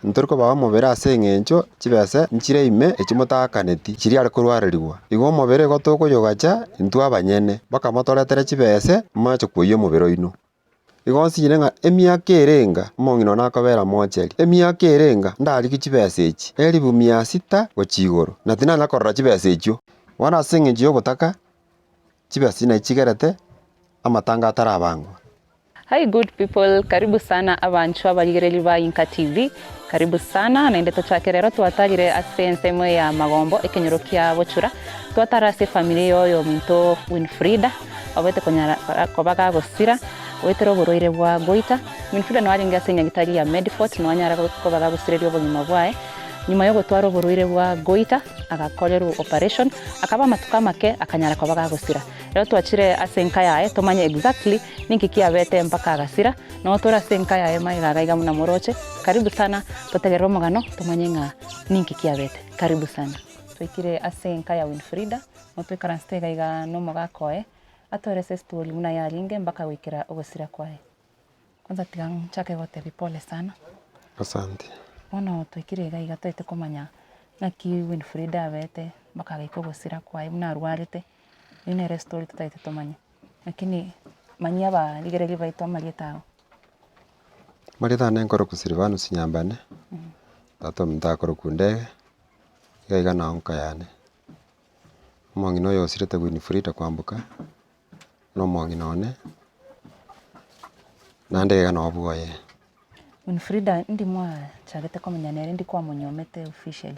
Ntori kobaa omobere ase engencho chibesa nchire ime echi motaakaneti, chiria are korwarerigwa. Igo omobere igo tokoyogacha intwe abanyene, mpaka motoretere chibese moche kwoyia omobere oino. Igo nsinyire ng'a emiaka ere enga omong'ina one akobera mocheri, emiaka ere enga ndarigie chibesa echi elifu mia sita gochia igoro, na tinanya korora chibesa echio. Bono ase engencho y'obotaka, chibesa echi nachi chigerete amatanga atarabangwa. Hi good people, karibu sana abanchwa abarigereria ba Inka TV, karibu sana naende tochake rero twatarire ase ensemo ya Magombo ekenyoro kia Bochura, twatara ase efamiri ya oyominto Winfrida obete konyara koba gagosira goetera oborwaire bwa goita. Winfrida noo arenge ase enyagitari ya Medfort noo anyara koba gagosireria obogima bwaye nyuma yogotwara oborwaire bwa goita agakorerwa operation akaba amatuko amake akanyara koba gagosira. Rero twachire ase enka yaye tomanye exactly ninki kiabete mpaka agasira, noo tore ase enka yaye magega iga iga buna moroche, karibu sana totegerere omogano tomanye ng'a ninki kiabete, karibu sana. Twaikire ase enka ya Winfrida, noo toikaransete iga iga na omogaka oye, atoerese estory buna yarenge mpaka goikera ogosira kwaye. Kwanza tiga nchake gotebia pole sana. Asante. Bono twaikire iga iga toete komanya ng'aki Winfrida abete mpaka agaika ogosira kwaye buna arwarete, eywo nere estory totagete tomanye. Lakini manyia abarigereria baito amarieta ao. Amarieta ane nkorokwa Silvanus Nyambane, tata ominto akorokwa Ndege, iga iga nao nka yane. Omong'ina oyo osirete Winfrida kwamboka, na omong'ina one, naende iga noo bwoye. Winfrida ndi mwachagete komenya nere ndi kwamonyomete officially?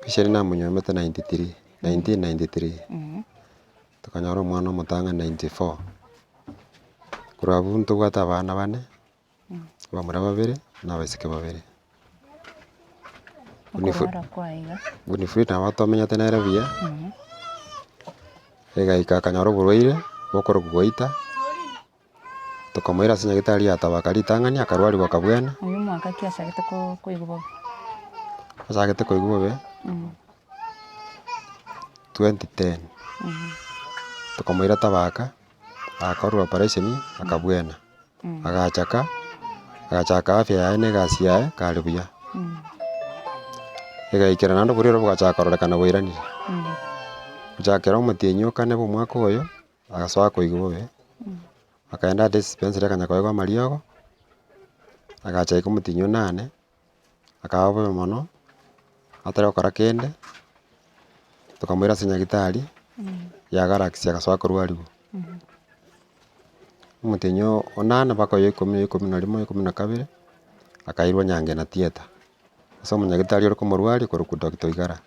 Officially namonyomete 93, 1993, tokanyora omwana omotang'ani 94. Korwa abwo ntobwate abana bane, abamura babere na abaiseke babere. Okorwara kwaye iga. Winfrida nabo tomenyete nere buya, egaika akanyora oborwaire bokorokwa goita. Tokamoira ase nyagetari ya Tabaka ritang'ani akarwarigwa akabwena. Oyio omwaka ki achagete ko- koigwa bobe? Achagete koigwa bobe 2010 tokamoira Tabaka, agakorerwa operation akabwena, agachaka, agachaka afya yaye na egasi yaye kare buya. Egaikera naende oborwaire bogachaka kororekana bwairanire, gochakera omotienyi o kane bwa omwaka oyo. Agasoa koigwa bobe, akaenda ase dispensary akanya koegwa amariogo, agacha aika omotienyi o nane, akaba bobe mono, atari gokora kende, tokamoira ase nyagetari ya Galaxy agasoa korwariwa. Omotienyi o nane mpaka oyo ikomi, oyo ikomi na rimo, oyo ikomi na kabere, akairwa Nyangena theatre, ase omonyagitari ore komorwaria okorokwa Doctor Oigara.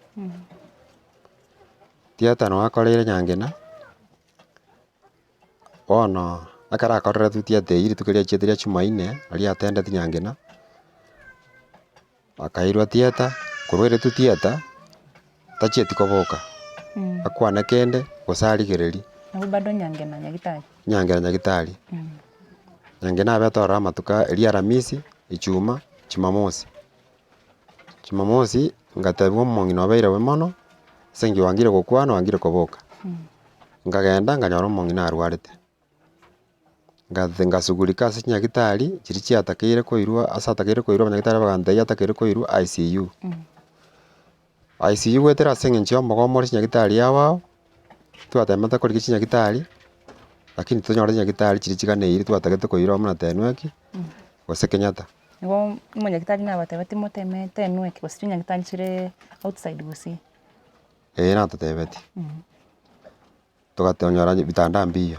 Theatre nabo akoreire Nyangena, bono ekero akoreretwe theatre eywo rituko riachiete ria jumaine, aria atendeti Nyangena, akairwa theatre, korwa airetwe theatre, tachieti koboka, akwane kende, gose arigererie. Nabo bado Nyangena nyagetari. Nyangena nyagetari, Nyangena abete ororo amatuko aa eria aramisi, ichuma, jumamosi. Jumamosi, ngatebiwa omong'ina obeire bobe mono, ase eng'encho oangire gokwana oangire koboka. Nkagenda nkanyora omong'ina arwarete, ngathe ngasugurika ase chinyagitari chiria chiatakeire koirwa ase atakeire koirwa abanyagitari bagantebia atakeire koirwa ICU. ICU goetera ase eng'encho ya omogomo ore chinyagitari ao ao, twatemete korigia chinyagitari, lakini totanyora chinyagitari chiria chiganeiri twatagete koirwa buna Tenwek, gose Kenyatta. Igo omonyagitari nabatebetie moteme Tenwek gose chinyagitari chire outside gusii. Eeh natotebetie, togatonyora vitanda mbiyo,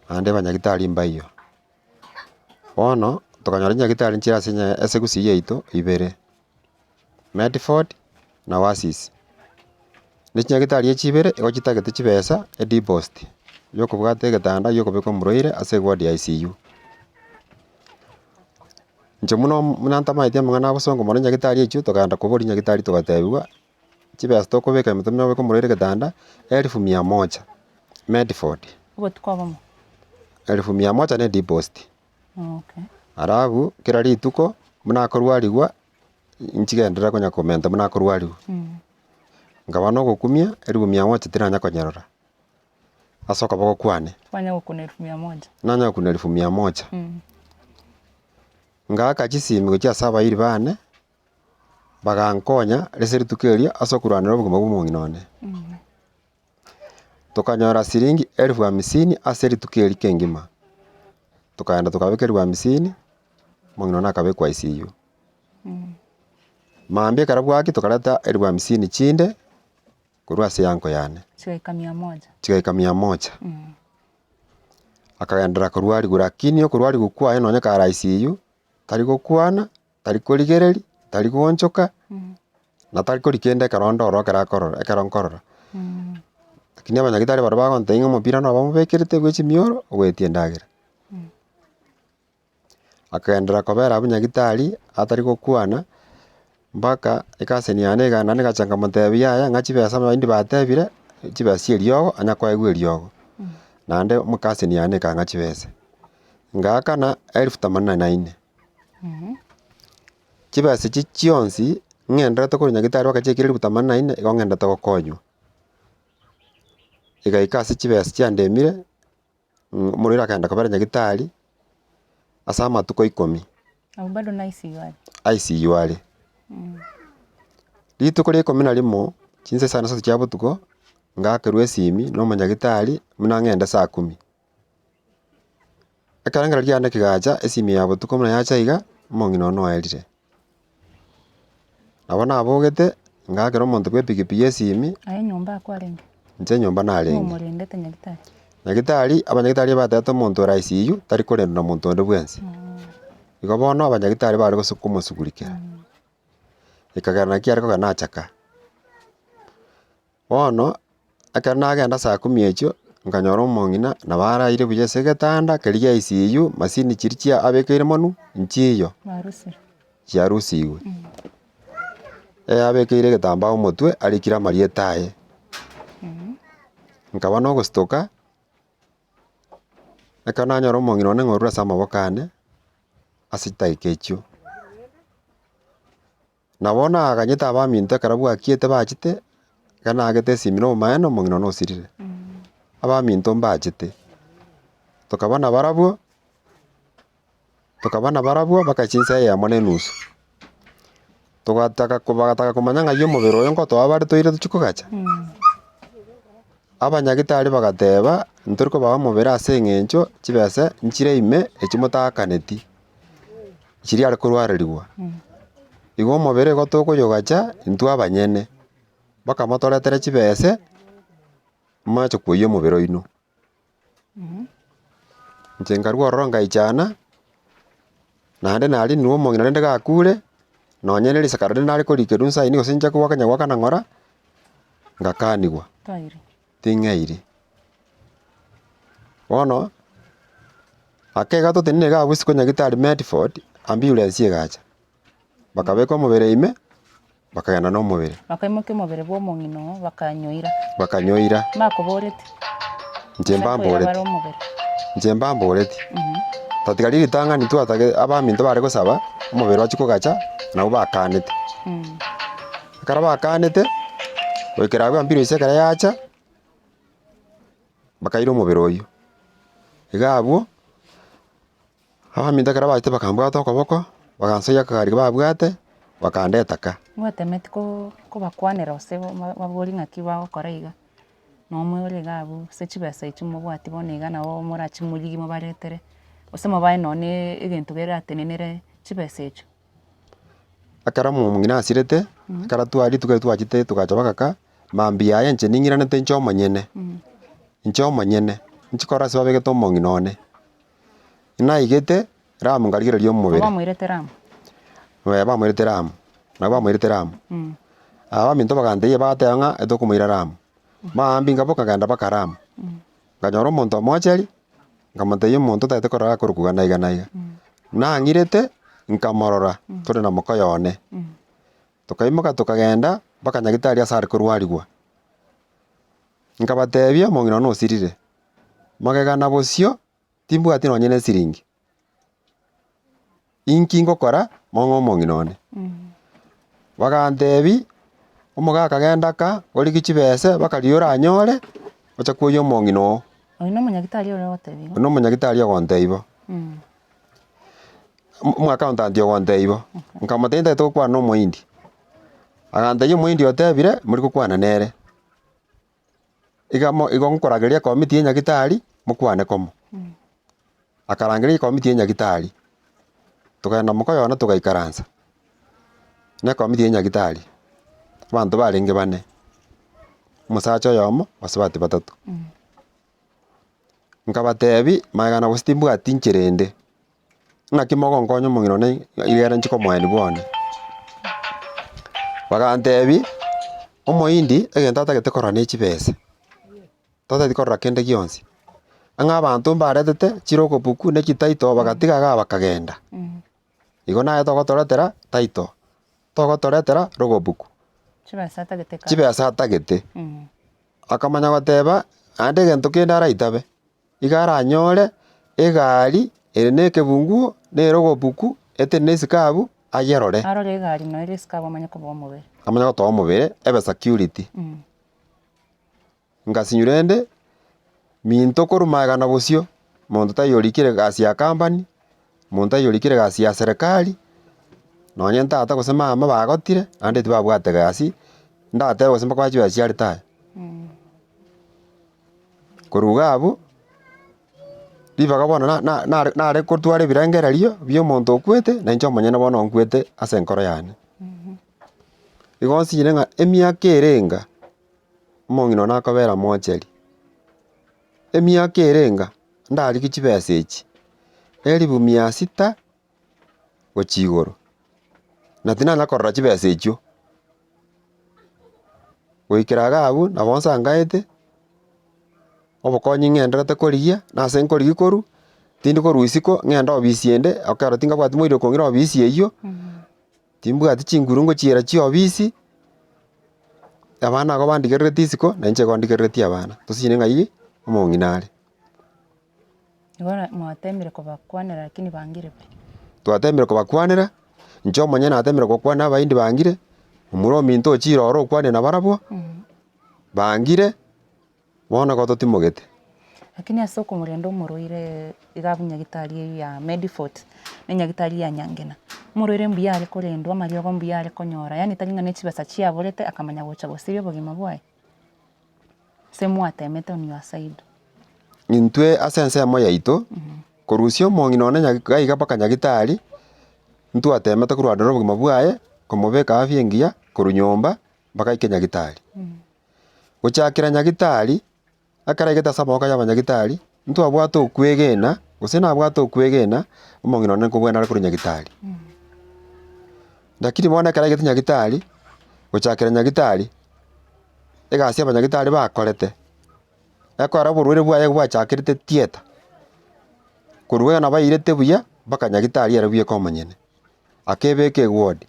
naende abanyagitari mbaiyo. Bono, tokanyora chinyagitari nchire ase ase gusii yaito ibere. Medford na Oasis. Ne chinyagitari echi ibere igo chitagete chibesa edeposit ya okobwata egetanda gia okobeka omorwaire ase eward ya ICU. Inche buna buna ntamaeti amang'ana a bosongo mono nyagitari echio tokagenda koboria nyagitari togatebiwa, chibesa tokobeka ime tomanye kobeka omorwaire egetanda, elfu mia moja, Medford. Obotuko obomo. Elfu mia moja na edeposit. Okay. Alafu kera rituko buna akorwariwa. Nchigenderere konya komenta buna akorwariwa, nkaba na ogokumia elifu mia moja tiranya konyerora, ase okoboko kwane. Kwanya gokuna elfu mia moja. Nanya gokuna elfu mia moja. Ngaaka chisimi gochia ase abairi bane, bagankonya ase rituko erio ase okorwanera obogima bwa omong'ina one. Tokanyora siringi elfu hamsini ase rituko erio kengima, tokaenda tokabeka elfu hamsini, omong'ina one akabekwa ICU. Mambia ekero bwaki tokareta elfu hamsini chinde, korwa ase eanko yane. Chigaika mia moja. Chigaika mia moja. Akagenderera korwarigwa lakini okorwarigwa kwaye nonye kare ICU, tari gokwana, tari korigereria, tari goonchoka, na tari koria kende ekero onde ororo ekero akorora ekero nkorora. Lakini abanyagitari baria bagontebia ng'a omopira nabo bamobekerete bwe chimioro, ogoetia endagera. Akagenderera kobera abwo nyagitari, atari gokwana, mpaka ecousin yane iga naende egacha nkamotebia yaya ng'a chibesa abaindi batebire, chibesa chia eriogo anya koegwa eriogo. Naende omocousin yane ekang'a chibesa, ngaakana elfu themanini na inne. Chibesa echi chionsi, ng'endererete korwa nyagitari mpaka chiaikire elfu themanini na inne, igo ng'endererete gokonywa. Egaika ase chibesa chiandemire. Omorwaire akagenda kobera nyagetari ase amatuko ikomi. Abwo bado na ICU are? ICU are. Rituko ria ikomi na rimo, chinsa isano na isato chia botuko, ngakerwa esimi na omonyagitari buna ng'ende saa kumi. Ekerengererio kiane kegacha, esimi ya botuko buna yacha iga, omong'ina one oerire. Nabo nabogete, ngakera omonto bwa epikipiki esimi. Aye nyomba akwarenge? Inche nyomba narenge. Ng'o omorendete nyagitari? Nyagitari, abanyagitari ebatebete omonto ore ICU tari korendwa na monto onde bwensi. Igo bono abanyagitari bare gose komosugurikera. Ekagera naki are kogenda nachaka. Bono, ekero nagenda saa kumi echio, nkanyora omong'ina nabo araire buya ase egetanda keria gia ICU, masini chiria chia abekeire monwe, nchiyo, chiarusigwe. Abekeire egetambaa omotwe, arikire amarieta aye. Nkaba na ogostuka, ekero nanyora omong'ina one ng'a orure ase amaboko ane, ase chidakika echio. Nabo naganyete abaminto ekero bwakiete bachete, ekero naagete esimi na obomaene omong'ina one osirire. Abaminto mbachete, tokaba nabarabwo, tokaba nabarabwo mpaka chinsa eyemo na enusu. Togataka bagataka komanya ng'ai omobere oyo ngotoa bare toire tochie kogacha. Abanyagitari bagateba, ntori kobaa omobere ase eng'encho chibesa nchire ime echio motaakaneti. Chiria are korwarerigwa. Igo omobere igo tokoyogacha intwe abanyene, mpaka motoretere chibese, moche koiywa omobere oino. Inche nkarwa ororo ngaichana, naende narinirwe omong'ina rende gakure, nonye na erisakara rinde nare korikerwa nsaini gose inche konya goakana ng'ora, ngakanigwa, ting'eiri. Bono, ake iga totenene iga abwo isiko nyagetari Medford, ambulance egacha, bakabeka omobere ime, bakagenda na omobere. Bakaimokia omobere bwa omong'ina oo, bakanyoira. Bakanyoira. Mbakoboreti. Inche Ase koira mbamboreti. bare omobere. Inche mbamboreti. Tatiga riria ritang'ani twatagete abaminto bare gosaba, omobere ochie kogacha, nabwo bakanete. Ekero bakanete, goikera abwo ambulance ekero yacha. Bakaira omobere oyio. Iga abwo, abaminto ekero bachete bakambwata okoboko, bagansoyia akagari babwate, bakandeta ka. Ngwatemeti ko- kobakwanera gose baborie ng'aki bagokora iga, nomwe ore iga abwo ase chibesa echio mobwati bono iga nabo morache morigie mobaretere, gose mobae nonye egento keratenenere chibesa echio. Ekero omong'ina asirete, ekero twa rituko erio twachete togacha bagaka. Mambia aye inche ning'iranete inche omonyene, inche omonyene, inche korora ase babegete omong'ina one. Naigete Ramu nkarigereria omobere. Bamoirete Ramu? Eh bamoirete Ramu, nabo bamoirete Ramu. Abaminto bagantebia bagateba ng'a etokomoira Ramu. Maambia nkaboka nkagenda mpaka Ramu, nkanyora omonto omocheri, nkamotebia omonto otagete korora akorokwa iga na iga na iga. Nang'irete, nkamorora, tore na mokoyo one. Tokaimoka tokagenda mpaka nyagetari ase are korwarigwa. Nkabatebia omong'ina one osirire, magega na bosio timbwati nonye na esiringi, inki ngokora mong'e omong'ina one? Bagantebia, omogaka genda ka, origie chibese mpaka riria oranyore, oche kwoyia omong'ina oo. Oyio na omonyagitari ore ogotebia igo? Oyio na omonyagitari ogontebia bo. Omoaccountant ogontebia igo, nkamotebia ntagete gokwana na omohindi, agantebia omohindi otebire mori gokwana nere, iga mo igo nkorageria ekomiti ya nyagetari mokwane komo. Akarangeria ekomiti ya nyagetari, tokagenda mokoyona togaikaransa, na ekomiti ya nyagetari, abanto barenge bane, omosacha oyomo, abasubati batato. Nkabatebi, magega na gose timbwati inchera ende, ng'aki mogonkonya omong'ina one igere nchie komoenia bwane. Bagantebi, omohindi egento atagete korora ne chibesa, tatageti korora kende gionsi, ang'e abanto mbaretete chirogobuku ne chititle bagatiga igaa bakagenda. Igo naye togotoretera title, togotoretera rogobuku, Chibesa atagete kare. chibesa atagete. Akamanya goteba, naende egento kende araitabe, iga aranyore egari ere na ekebunguo, na erogobuku, etenene isiko abwo, ayerore. Arore egari noyo ere isiko abwo amanye koboa omobere. Amanye gotoa omobere, ebe security. Ngasinywa rende, minto korwa magega na bosio, monto taiyo orikire egasi ya company, monto taiyo orikire egasi ya serikali, nonye tata gose mama bagotire, naende tibabwate gasi, ndatebe gose mbaka chibesa chia retire. Korwa iga abwo, ribaga bono na- na- nare nare kotwara ebirengererio bia omonto okwete, na inche omonyene bono nkwete ase enkoro yane. Igo nsinyire ng'a emiaka ere enga. Omong'ina one akobera mocheri, emiaka ere enga, ndarigie chibesa echi, elifu mia sita gochia igoro, na tinanya korora chibesa echio. Goikera iga abwo, nabo nsangaete, obokonyi ng'endererete korigia, na ase nkorigia korwa, tindi korwa isiko ng'ende obisi ende, ekero tingabwati moiri okong'ira obisi eywo. Timbwati chinguru ngochiera chiobisi, abana igo bandigerereti isiko, na inche igo ndigerereti abana, tosinyire ng'ai omong'ina are. Igo mwatemire kobakwanera lakini bangire pi. Twatemire kobakwanera, inche omonyene natemire gokwana abaindi bangire, omura ominto ochire ororo okwane nabarabwo, bangire. Bono igo totimogete. Lakini ase okomorenda omorwaire iga abwo nyagitari eywo ya Medifort, na enyagitari ya Nyangena, omorwaire mbuya are korendwa, amariogo mbuya are konyora, yaani tari ng'a ne chibesa chiaborete akamanya gocha gosiria obogima bwaye. Ase mwatemete on your side. Intwe ase ensemo yaito, korusia omong'ina one nya iga iga mpaka nyagitari, ntwatemete korwanera obogima bwaye, komobeka afya engiya, korwa nyomba mpaka aike nyagitari. Gochakera nyagitari, ekero aigete ase amaboko y'abanyagitari, ntwabwate okwegena, gose nabwate okwegena, omong'ina one nkobwena are korwa nyagitari. Lakini bono ekero aigete nyagitari, gochakera nyagitari, egasi abanyagitari bakorete, ekero oborwaire bwaye bwachakerete theatre, korwa iga nabairete buya, mpaka nyagitari ere bweka omonyene. Akebeka eward,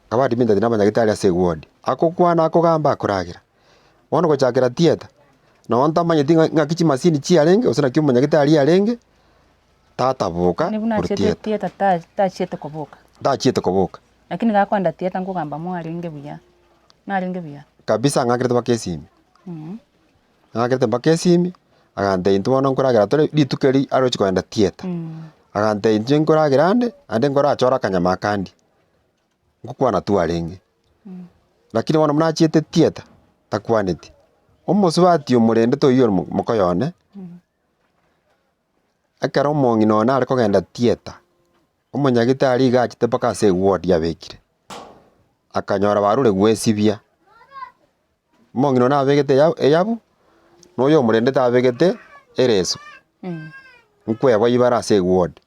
akaba admitted na abanyagitari ase eward, agokwana akogamba akoragera. Bono gochakera theatre, nonye ntamanyeti ng'a ng'aki chimasini chiarenge gose naki omonyagitari arenge, tataboka Yaani buna korwa achiete theatre. theatre ta- tachiete koboka. Tachiete koboka. Lakini gakoenda theatre nkogamba mwarenge buya, narenge buya. Kabisa ng'akerete mpaka esimi. Ng'akerete mpaka esimi, agantebia intwe bono nkoragera tore rituko eri arochi kogenda theatre. Agantebia inche nkoragera ande, naende nkorachore akanyama aka ndie, ngokwana twarenge. Lakini bono buna achiete theatre, takwaneti. Omosubati omorendete oywo ore mokoyo one, ekero omong'ina one are kogenda theatre, omonyagitari iga achete mpaka ase eward abekire, akanyora barure gwesibia. Omong'ina one abegete eyabu, na oyo omorendete abegete ereso, nkweboyia bare ase eward.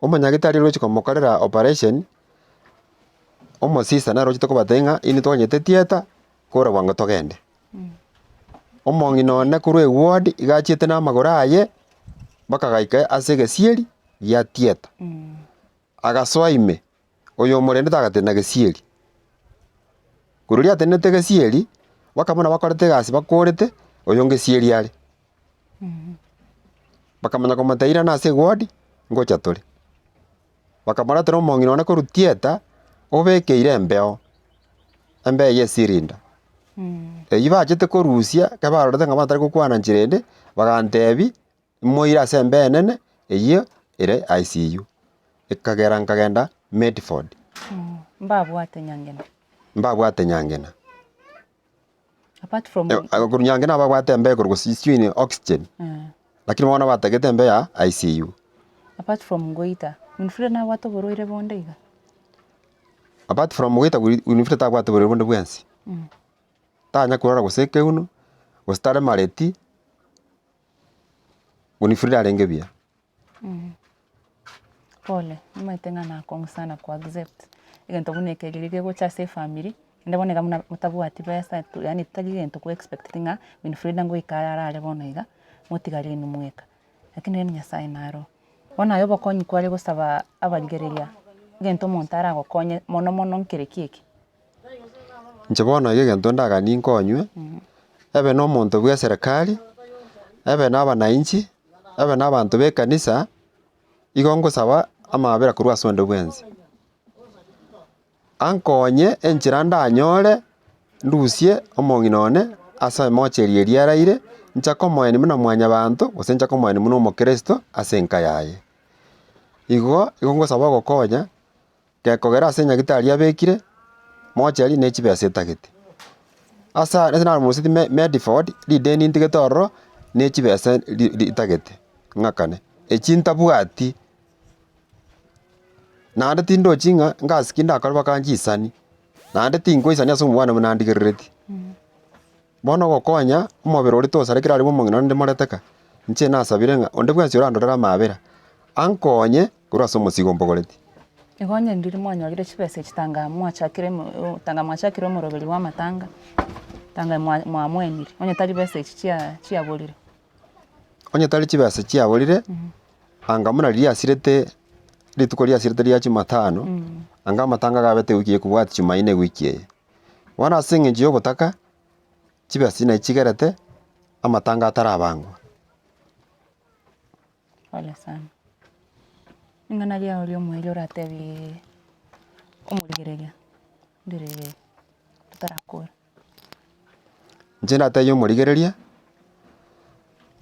Omonyagitari oroche komokorera operation, omosista nere ochete kobatebia ng'a inwe twanyete theatre, kora bwango togende. Omong'ina one korwa eward iga achiete na amagoro aye, mpaka agaika ase egesieri gia theatre, agasoa ime. Oyo omorendete agatenena gesieri. Korwa riria atenenete gesieri, mpaka buna bakorete egasi bakorete, oyo ngesieri are. Bakamanya komotebia irana ase eward, ngocha tore. Bakamoretera omong'ina one korwa theatre, obekeire embeo, embeo eye esirinda. Eywo bachete korusia, ekero barorete ng'a batari gokwana nchera ende, bagantebia, moire ase embeo enene, eyio ere ICU. Ekagera nkagenda Medford. Mbabwate Nyangena. Mbabwate Nyangena. Apart from Korwa Nyangena ababwate embe korwa gose sijui ni oxygen. Lakini bono batagete embe ya ICU. Apart from goita, Winfrida nabwate oborwaire bonde iga? Apart from goita Winfrida tabwate borwaire bonde bwensi. Tanya korwara gose ekeuno, gose taremareti, Winfrida arenge buya. Pole, nimanyete ng'a nakong'u sana ko accept egento buna eke riria kegocha ase efamiri, naende bono iga buna motabwati besa tu yaani tari egento kwa expect ng'a Winfrida ngoika arare bono iga, motigare inwe mweka, lakini rende Nyasaye naro. Bono aye obokonyi kware gosaba abarigereria, egento omonto aragokonye mono mono nkere ki eke? Inche bono iga egento ndaganie nkonywe, ebe na omonto bwa eserekari, ebe na abanainchi, ebe na abanto ba ekanisa, igo ngosaba amabera korwa ase onde bwensi. Ankonye enchera ndanyore, ndusie omong'ina one ase emocheri eria araire, ncha komoeni buna mwanyabanto, gose ncha komoeni buna omokristo ase enka yaye. Igo, igo ngosaba ogokonya. Gekogera ase nyagitari abekire, mocheri ne chibesa etagete. Ase ase naromoseti me Medford, rideni ntigete ororo, ne chibesa ri ritagete ng'akane, echi ntabwati, naende tindochi ng'a ngasi ki ndakore mpaka nchisani, naende tinkoisani ase omobwana buna andigereretie. Bono ogokonya, omobere oria tosarekire aria bwa omong'ina onde moreteka, inche nasabire ng'a onde bwensi orandorere amaabera, ankonye korwa ase omosigo mbogoreti. Igo onye ndiri mwanyorire chibesa echi tanga mwachakire emo tanga mwachakire omoroberi bwa amatanga, tanga mwa mwamoenire, onye tari besa echi chia chiaborire. Onye tari chibesa chiaborire, anga buna riria asirete rituko riasirete ria jumatano, anga amatanga gabete ewiki ekobwatia jumanne ewiki eye. Bono ase eng'encho y'obotaka, chibesa nachi chigerete, amatanga atarabangwa. Pole sana. Ring'ana riao ria omoerio oratebiee omorigereria ndiri totarakora. Inche natebie omorigereria,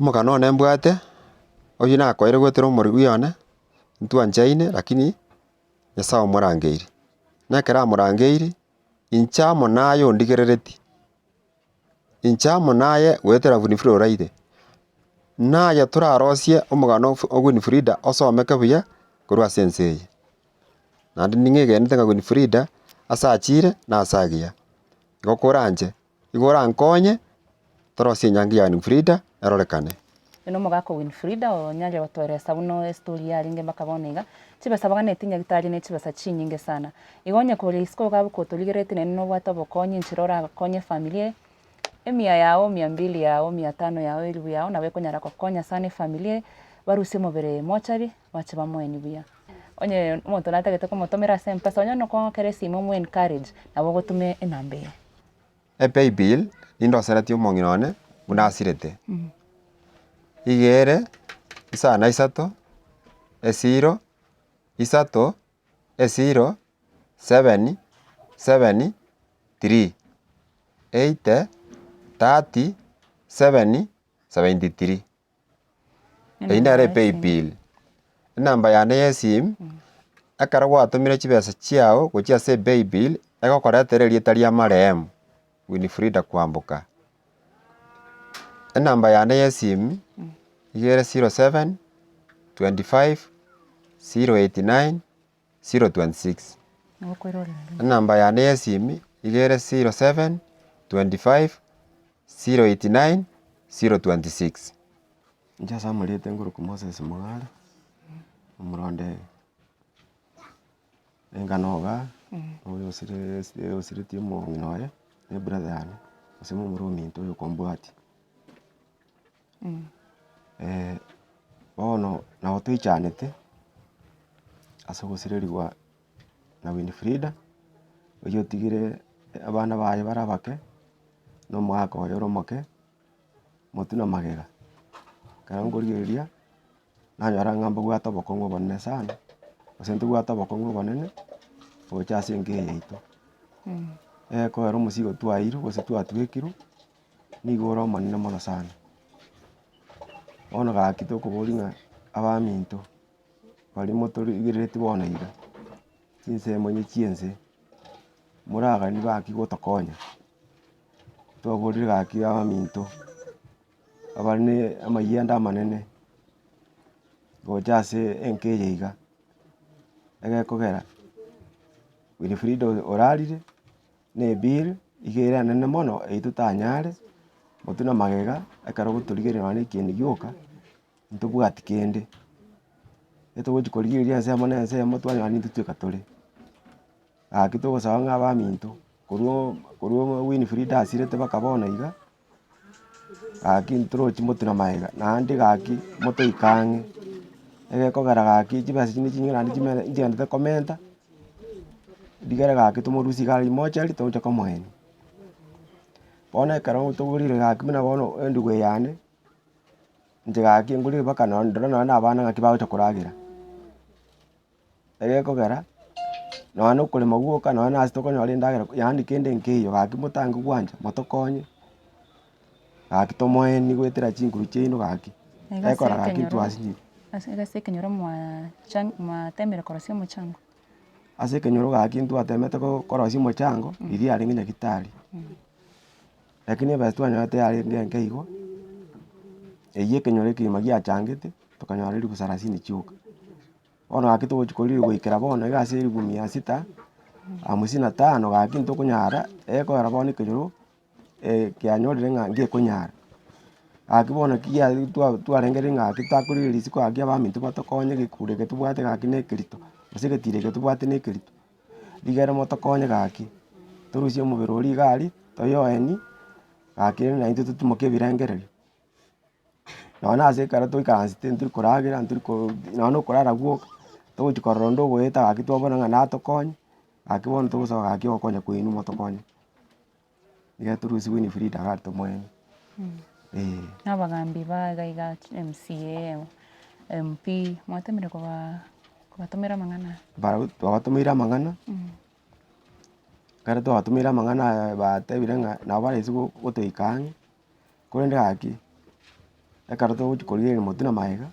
omogano one mbwate, oyio nakoeire goetera omorwia one, ntwanchaine lakini Nyasae omorangeirie. Na ekero amorangeirie, inche amo naye ondigereretie, inche amo naye goetera Winifrida oraire, naye torarosie omogano o Winifrida osomeke buya korwa ase ense eye. Naende ning'egenete ng'a Winifrida ase achire na ase agiya, igo koranche. Igo orankonye torosie enyangi ya Winfrida erorekane. Oyo nomogaka o Winfrida onyarire gotoeresa buna estory yarenge mpaka bono iga. Chibesa baganeti nyagitari ne chibesa chinyinge sana. Igo onye kore isiko iga abwo kotorigerereti naende nobwate obokonyi enchera orakonye efamiri eye, emia yao, mia mbili yao, mia tano yao, elifu yao nabo ekonyara gokonya sana efamiri eye, barusie omobere mochari, bache bamoenie buya. Onye omonto natagete komotomera ase mpesa, onye nokong'akera esimo omo encourage, nabo ogotuma enamba eye. Epaybill nindoseretie omong'ina one buna asirete, iga ere isano na isato, esiro, isato, esiro, seven, seven, three, eighty, thirty, seven, seventy three. Eyio nere epaybill. Enamba yane ya esimu, ekero gwatomire chibesa chiago gochia ase epaybill, egokoretera erieta ria marehemu Winifrida Kwamboka. Enamba yane ya esimu, iga ere 07 25 089 026. Enamba yane ya esimi iga ere 07 25 089 026. Inche ase amarieta ngoroku Moses Mogare, omorondege, engano igaa, oyo osire osiretie omong'ina oye, ne ebrother yane, gose momura ominto oyo okombwatia. Bono nabo toichanete ase ogosirerigwa na Winifrida, oyio otigire abana baye bare abake, na omogaka oye ore omoke, motwe na magega. Ekero nkorigereria, nanyora ng'a mbabwate obokong'u obonene sana, gose ntobwate obokong'u obonene, gocha ase enka eye yaito. Ekero omosigo twairwe gose twatwekirwe. nigo ore omonene mono sana. Bono gaki tokoboria ng'a abaminto, Baria motorigerereti bono iga, chinsemo inye chi'ense, moraganie gaki gotokonya, twaborire gaki abaminto, abare na amayianda amanene, gocha ase enka eye iga, egekogera Wilfrida orarire. Na ebill iga ere enene mono eywo totanyare, motwe na magega ekero gotorigereria nonya na ekieni gioka, ntobwati kende. Etogochi korigereria ensemo na ensemo twanyora nintwe tweka tore. Gaki togosaba ng'a abaminto, korwa korwa Winfrida asirete mpaka bono iga, gaki ntorochi motwe na magega, naende gaki motoike ang'e, egekogera gaki chibesa chinde chinyinge naende chimene nchigenderete komenta, rigere gaki tomorusie iga aria mochari togocha komoenia. Bono ekero toborire gaki buna bono endugu eye yane, inche gaki ngorire mpaka nonye ndore nonye na abana ng'aki bagocha koragera. Egekogera, nonya na okorema gwoka nonya na ase tokonyora endagera yaani kende nkeiyo gaki motange gwancha motokonye, gaki tomoeni goetera chinguru chiaino gaki, Iga ase ekora gaki ekenyoro twasinyire. ase iga ase ekenyoro mwacha mwatemire korosia omochango? Ase ekenyoro gaki ntwatemete ko korosia omochango, riria yarenge nyagetari, lakini ebesa twanyorete yarenge enke igo, eywo ekenyoro ekegima giachangete, tokanyora elifu salasini chioka. Bono gaki togochi korigia goikera bono iga ase elifu mia sita, hamsini na tano gaki ntokonyara, ekogera bono ekenyoro kianyorire ng'a ngekonyara. Gaki bono ki twa twarengereiri ng'a gaki takorigia risiko gaki abaminto batokonye egekuro eke tobwate gaki na ekerito, gose egetiro eke tobwate na ekerito. Rigere motokonye gaki, torusie omobere oria iga aria, toyoenie, gaki rende naintwe totimoke ebirengererio. Nonya na ase ekero toikaransete ntori koragera ntori ko nonya na okorara gwoka, togochi korora onde ogoeta gaki twabora ng'a natokonye, gaki bono togosaba gaki ogokonya kwaino motokonye. Iga torusie Winifrida iga aria tomoenie, eh. Na abagambi ba iga iga MCA, MP, mwatemire koba kobatomera amang'ana aya? Barabwo twabatomeire amang'ana, ekero twabatomeire amang'ana aya batebire ng'a nabo baraisi gotoika ang'e. Korende gaki, ekero togochi korigereria motwe na magega,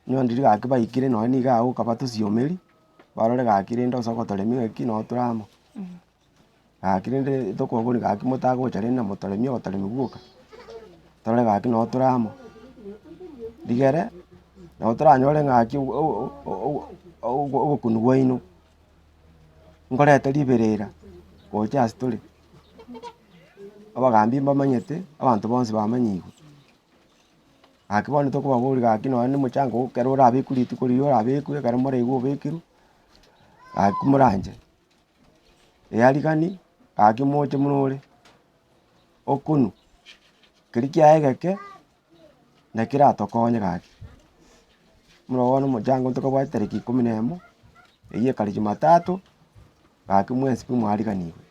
onye ndiria gaki baikire nonye nigo agoka batosiomerie, barore gaki rende ase ogotoremia ng'aki noo tore amo. Gaki rende tokoboria gaki motagocha rende na motoremie ogotoremia gwoka, torore gaki noo tore amo. Rigere, nabo toranyore ng'aki obokunu bwaino, nkorete riberera gocha ase tore. Abagambi mbamanyete, abanto bonsi bamanyigwe. Gaki bono tokobaboria gaki nonye na omochango ekero orabekwe rituko riria orabekwe ekero moraigwe obekirwe, gaki moranche. Earigani, gaki moche buna ore, okonwa, keria kiaye egeke, naki keratokonye gaki. Buna bono omochango ntokobwate tariki ikomi na emo, eywo ekare jumatatu, gaki mwensi pi mwariganigwe,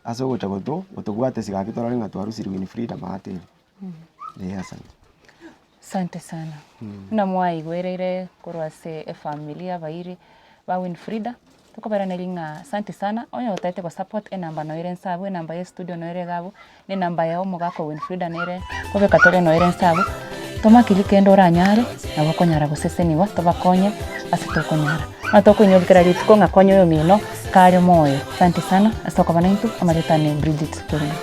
ase ogocha goto gotobwatisia gaki torore ng'a twarusire Winfrida maate ere, eh asante. Asante sana. Buna mwaigwereire korwa ase efamiri y'abairi ba Winfrida, tokoberaneria ng'a asante sana, onye otagete go support enamba noyo ere nse abwo, enamba ya estudio noyo ere iga abwo, na enamba ya omogaka o Winfrida nere kobeka tore noyo ere nse abwo, toma keria kende oranyare, nabo okonyara gosesenigwa tobakonye ase tokonyara. Buna tokoinyora kera rituko ng'a konya oyomino kare moyo. Asante sana ase okoba naintwe, amarieta ane Bridget Kerubo.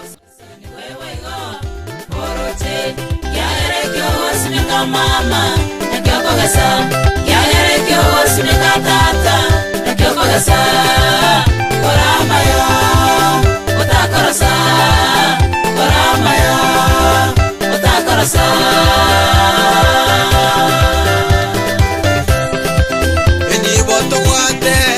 Enibo tobwate.